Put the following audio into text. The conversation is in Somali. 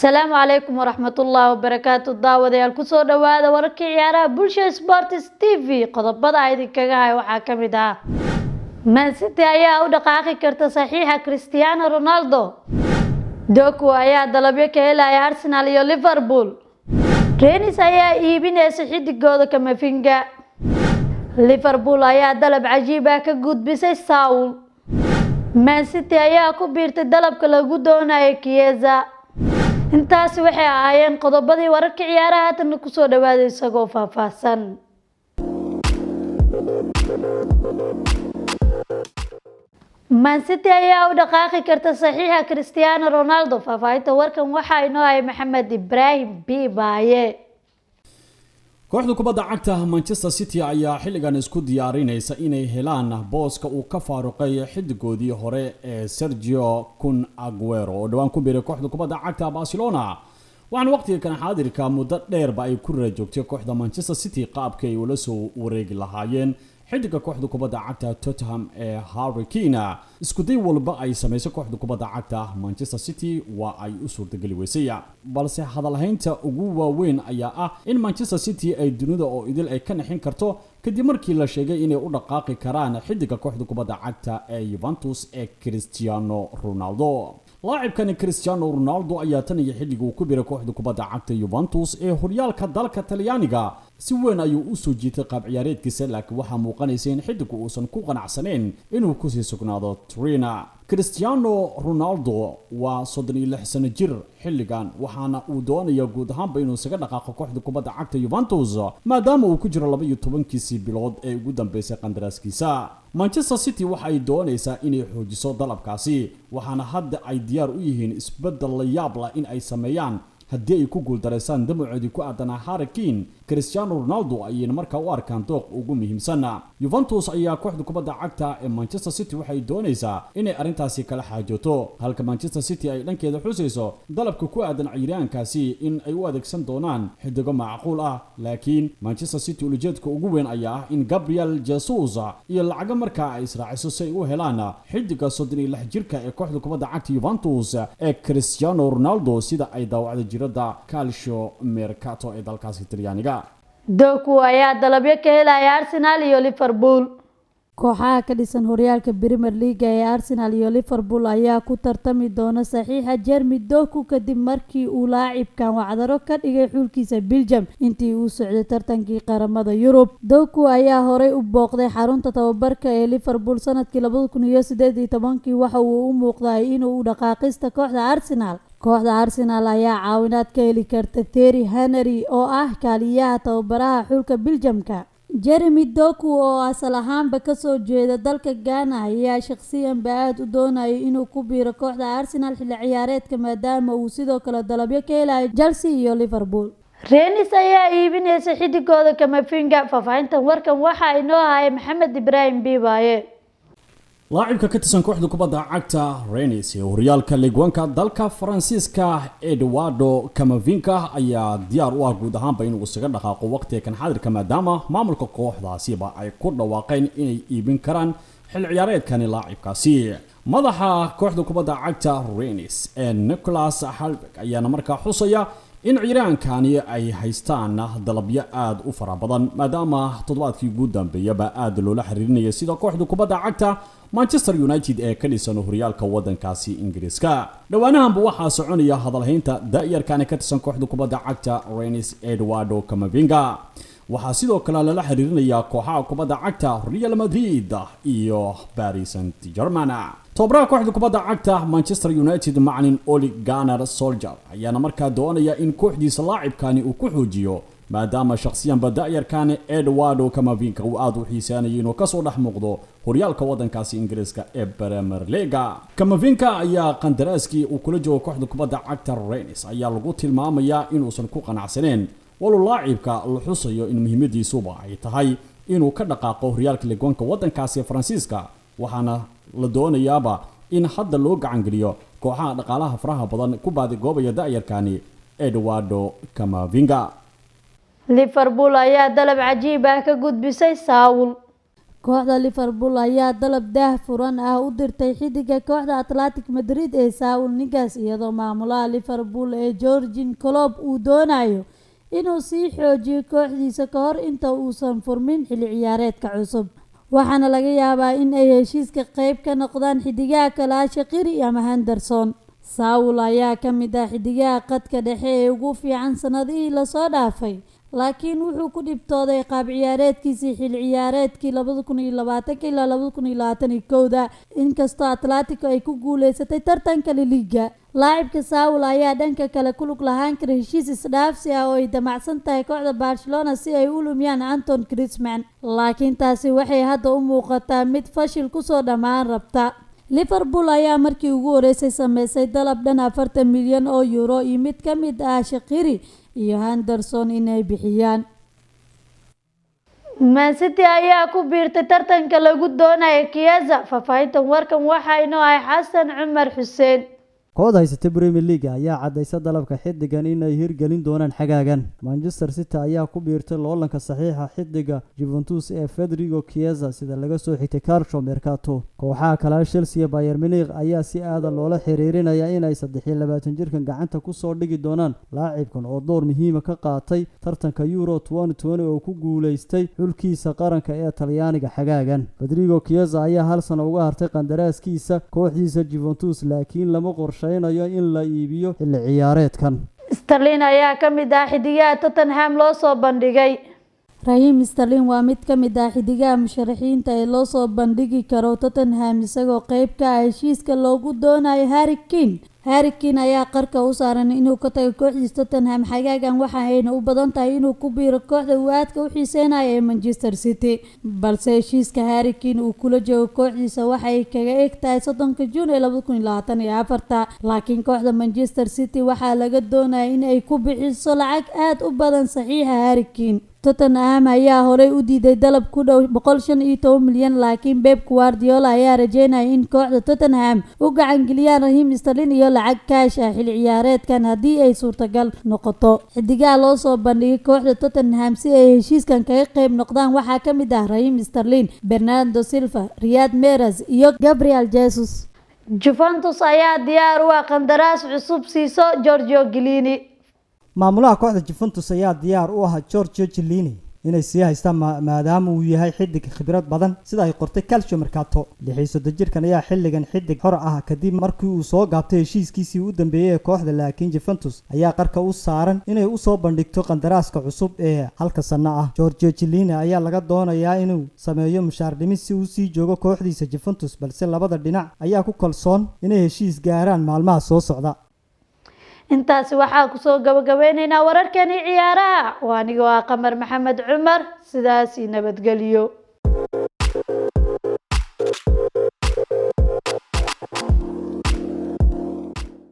Asalaamu calaykum waraxmatullaahi wabarakaatu. Daawadayaal, kusoo dhawaada wararkii ciyaaraha Bulsha Sports TV. Qodobada idinkaga hay waxaa ka mid ah: Man City ayaa u dhaqaaqi karta saxiixa Cristiano Ronaldo, Doku ayaa dalabyo ka helaya Arsenal iyo Liverpool, Rennes ayaa iibinaysa xidigooda Camavinga, Liverpool ayaa dalab cajiib ah ka gudbisay Saul, Man City ayaa ku biirtay dalabka lagu doonayo Chiesa. Intaasi waxay ahaayeen qodobadii wararka ciyaaraha. Haatana kusoo dhawaaday isagoo faahfaahsan. Man City ayaa u dhaqaaqi karta saxiixa Cristiano Ronaldo. Faahfaahinta warkan waxaa inoo hay Maxamed Ibraahim Biibaaye. Kooxda kubadda cagta Manchester City ayaa xilligan isku diyaarinaysa inay helaan booska uu ka faaruqay xidigoodii hore ee Sergio Kun Aguero, oo dhowaan ku biiray kooxda kubadda cagta Barcelona. Waxaana waqtiga kan xaadirka muddo dheerba ay ku rajoogtay kooxda Manchester City qaabka ay ula soo wareegi lahaayeen xidiga kooxda kubadda cagta Tottenham ee Harry Kane. Iskuday walba ay samayso kooxda kubadda cagta Manchester City waa ay u suurtageli weysay, balse hadalhaynta ugu waaweyn ayaa ah in Manchester City ay dunida oo idil ay ka nixin karto, kadib markii la sheegay inay u dhaqaaqi karaan xidiga kooxda kubadda cagta ee Juventus ee Cristiano Ronaldo. Laacibkani Cristiano Ronaldo ayaa tan iyo xilligii uu ku biray kooxda kubadda cagta Juventus ee horyaalka dalka Talyaaniga si weyn ayuu u soo jiitay qaab ciyaareedkiisa, laakiin waxaa muuqanaysa in xidigu uusan ku qanacsanayn inuu kusii sugnaado Torino. Cristiano Ronaldo waa 36 sano jir xilligan, waxaana uu doonaya guud ahaanba inuu isaga dhaqaaqo kooxda kubadda cagta Juventus, maadaama uu ku jiro 12-kiisii bilood ee ugu dambeysay qandaraaskiisa. Manchester City waxa ay doonaysaa inay xoojiso dalabkaasi, waxaana hadda ay diyaar u yihiin isbeddel la yaab lah in ay sameeyaan haddii ay ku guuldareysaan damacoodii ku aadanaa Harry Kane. Cristiano Ronaldo ayayna markaa u arkaan dooq ugu muhiimsan. Juventus ayaa kooxda kubadda cagta ee Manchester City waxay doonaysaa inay arrintaasi kala xaajooto, halka Manchester City ay dhankeeda xusayso dalabka ku aadan ciyaaryahankaasi in ay u adeegsan doonaan xidigo macquul ah. Laakiin Manchester City ulajeedka ugu weyn ayaa ah in Gabriel Jesus iyo lacago markaa ay israaciso si ay u helaan xidiga 36 jirka ee kooxda kubadda cagta Juventus ee Cristiano Ronaldo, sida ay daawacday jirada Calcio Mercato ee dalkaasi Talyaaniga. Doku ayaa dalabyo ka helaya Arsenal iyo Liverpool. Kooxaha ka dhisan horyaalka Premier League ee Arsenal iyo Liverpool ayaa ku tartami doona saxiixa Jeremy Doku, kadib markii uu laacibkan wacdaro ka dhigay xulkiisa Belgium intii uu socday tartankii qaramada Yurub. Doku ayaa horey u booqday xarunta tababarka ee Liverpool sanadkii 2018-kii. Waxa uu u muuqday inuu u dhaqaaqista kooxda Arsenal. Kooxda Arsenal ayaa caawinaad ka heli karta Thierry Henry, oo ah kaaliyaha tababaraha xulka Belgiumka. Jeremy Doku, oo asal ahaanba kasoo jeeda dalka Ghana, ayaa shaqsiyanba aada u doonayay inuu ku biiro kooxda Arsenal xilli ciyaareedka, maadaama uu sidoo kale dalabyo ka helayo Chelsea iyo Liverpool. Rennes ayaa iibinaysa xidigooda Camavinga. Faahfaahintan warkan waxaa inoo haya Maxamed Ibraahim Biibaaye. Laacibka ka tirsan kooxda kubadda cagta Rennes ee horyaalka Ligue 1-ka dalka Faransiiska, Eduardo Camavinga, ayaa diyaar u ah guud ahaanba inuu isaga dhaqaaqo waqtiga kan xaadirka, maadaama maamulka kooxdaasiba ay ku dhawaaqeen inay iibin karaan xil ciyaareedkani laacibkaasi. Madaxa kooxda kubadda cagta Rennes ee Nicolas Halbek ayaana markaa xusaya in ciiraankani ay haystaan dalabyo aada u fara badan, maadaama toddobaadkii ugu dambeeyaba aada loola xiriirinaya sida kooxda kubadda cagta Manchester United ee ka dhisan horyaalka wadankaasi Ingiriiska. Dhowaanahanba waxaa soconaya hadalhaynta da-yarkani ka tirsan kooxda kubadda cagta Rennes, Eduardo Camavinga. Waxaa sidoo kale lala xiriirinayaa kooxaha kubadda cagta Real Madrid iyo Paris Saint Germain. Tababaraha kooxda kubadda cagta Manchester United, macalin Ole Gunnar Solskjaer, ayaana markaa doonaya in kooxdiisa laacibkani uu ku xoojiyo, maadaama shakhsiyanba da-yarkani Eduardo Camavinga uu aada u xiisaanayay inuu kasoo dhex muuqdo horyaalka wadankaasi Ingiriiska ee Premier League. Camavinga ayaa qandaraaskii uu kula joogo kooxda kubadda cagta Rennes ayaa lagu tilmaamayaa inuusan ku qanacsaneen, walow laacibka la xusayo in muhiimadiisuba ay tahay inuu ka dhaqaaqo horyaalka Ligue 1-ka wadankaasi Faransiiska. Waxaana la doonayaaba in hadda loo gacangeliyo kooxaha dhaqaalaha faraha badan ku baadigoobaya da-yarkani Eduardo Camavinga. Liverpool ayaa dalab cajiib ah ka gudbisay Saul. Kooxda Liverpool ayaa dalab daah furan ah u dirtay xidiga kooxda Athletic Madrid ee Saul Niguez, iyadoo maamulaha Liverpool ee Jurgen Klopp uu doonayo inuu sii xoojiyo kooxdiisa ka hor inta uusan furmin xilli ciyaareedka cusub. Waxaana laga yaabaa in ay heshiiska qayb ka noqdaan xidigaha kale ah Shaqiri ama Henderson. Saul ayaa ka mid ah xidigaha khadka dhexe ee ugu fiican sanadihii lasoo dhaafay, laakiin wuxuu ku dhibtooday qaab ciyaareedkiisii xilli ciyaareedkii 2020 ilaa 2021-da, inkastoo Atletico ay ku guuleysatay tartanka La Liga. Laacibka Saul ayaa dhanka kale ku lug lahaan kara heshiis isdhaafsi ah oo ay damacsan tahay kooxda Barcelona si ay u lumiyaan Antoine Griezmann, laakiin taasi waxay hadda u muuqataa mid fashil kusoo dhammaan rabta. Liverpool ayaa markii ugu horeysay sameysay dalab dhan 40 milyan oo euro iyo mid ka mid ah Shaqiri iyo Henderson inay bixiyaan. Man City ayaa ku biirtay tartanka lagu doonayo Chiesa. Faahfaahinta warkan waxaa inoo hay Xasan Cumar Xuseen. Kooxda haysata Premier League ayaa caddaysa dalabka xiddigan inay hirgelin doonaan xagaagan. Manchester City ayaa ku biirtay loolanka saxiixa xiddiga Juventus ee Federico Chiesa, sida laga soo xigtay Calcio Mercato. Kooxaha kale Chelsea iyo Bayern Munich ayaa si aada loola xiriirinaya inay 23 jirkan gacanta kusoo dhigi doonaan. Laacibkan oo door muhiima ka qaatay tartanka Euro 2020 oo ku guuleystay xulkiisa qaranka ee Talyaaniga xagaagan. Federico Chiesa ayaa hal sano uga hartay qandaraaskiisa kooxdiisa Juventus, laakiin lama qorsheynayo in la iibiyo xilli ciyaareedkan. Sterling ayaa ka mid ah xidigaha Tottenham loo soo bandhigay. Raheem Sterling waa mid ka mid ah xidigaha musharaxiinta ee loo soo bandhigi karo Tottenham, isagoo qayb ka ah heshiiska loogu doonayo Harry Kane. Harry Kane ayaa qarka u saaran inuu ka tago kooxdiisa Tottenham xagaagan, waxa ayna u badan tahay inuu ku biiro kooxda uu aadka u xiiseynayo ee Manchester City. Balse heshiiska Harry Kane uu kula joogo kooxdiisa waxa ay kaga eg tahay 30-ka Juun ee 2024-ta, laakiin kooxda Manchester City waxaa laga doonaya in ay ku bixiso lacag aad u badan saxiixa Harry Kane. Tottenham ayaa horey u diiday dalab ku dhow 115 milyan, laakiin Pep Guardiola ayaa rajeynaya in kooxda Tottenham u gacan geliyaan Raheem Sterling iyo lacag kaash ah xilli ciyaareedkan haddii ay suurtagal noqoto. Xidigaha loo soo bandhigay kooxda Tottenham si ay heshiiskan kaga qayb noqdaan waxaa ka mid ah Raheem Sterling, Bernardo Silva, Riyad Mahrez iyo Gabriel Jesus. Juventus ayaa diyaar u ah qandaraas cusub siiso Giorgio Chiellini. Maamulaha kooxda Juventus ayaa diyaar u ah Giorgio Chiellini inay sii haystaan, maadaama uu yahay xidig khibrad badan, sida ay qortay Calcio Mercato. 36 jirkan ayaa xilligan xidig xor ah kadib markii uu soo gaabtay heshiiskiisii u dambeeyey ee kooxda, laakiin Juventus ayaa qarka u saaran inay usoo bandhigto qandaraaska cusub ee halka sano ah. Giorgio Chiellini ayaa laga doonayaa inuu sameeyo mushaar dhimis si uu sii joogo kooxdiisa Juventus, balse labada dhinac ayaa ku kalsoon inay heshiis gaaraan maalmaha soo socda. Intaasi waxaa kusoo gabagabeyneynaa wararkani ciyaaraha. Waa anigoo ah Qamar Maxamed Cumar, sidaasi nabadgelyo.